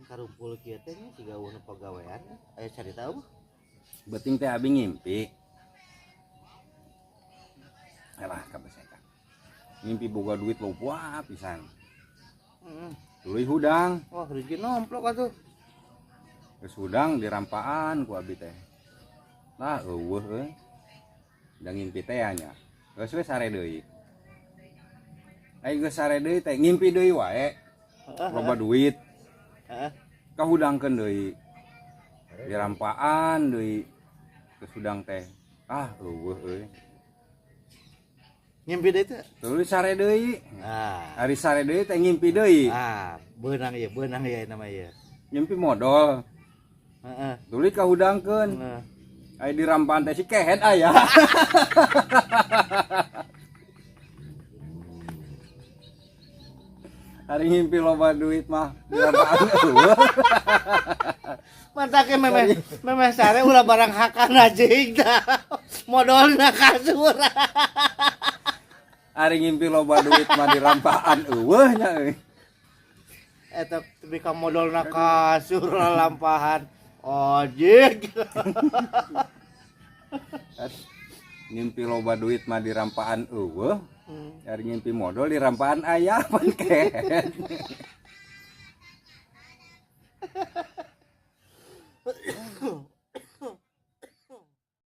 Karumpul kieu teh nya siga eueuh nu pagawean. Aya carita eueuh? Beuting teh abi ngimpi. Alah kabesekan. Ngimpi boga duit loba pisan. Heeh. Tuluy hudang. Wah, rezeki nomplok atuh. Geus hudang dirampaan ku abi teh. Lah eueuh euy. Da ngimpi teh nya. Geus we sare deui. Ai geus sare deui teh ngimpi deui wae. Loba duit. Heeh. Kahudangkeun deui. Dirampaan deui. Geus hudang teh. Ah eueuh euy. Ngimpi deui teh. Tuluy sare deui. Ah. Ari sare deui teh ngimpi deui. Ah, beunang ieu nama ieu. Ngimpi modol. Heeh. Tuluy kahudangkeun. Heeh. Ai dirampaan teh si kehed aya. Ari ngimpi loba duit mah dirampaan eueuh. Mantake memeh memeh sare ulah barang hakan anjing tah. Modolna kasur. Ari ngimpi loba duit mah dirampaan eueuh nya euy. Eta tepi ka modolna kasur lampahan. Ojek. Ngimpi loba duit mah dirampaan eueuh. Ari ngimpi modol dirampaan aya pan kehed.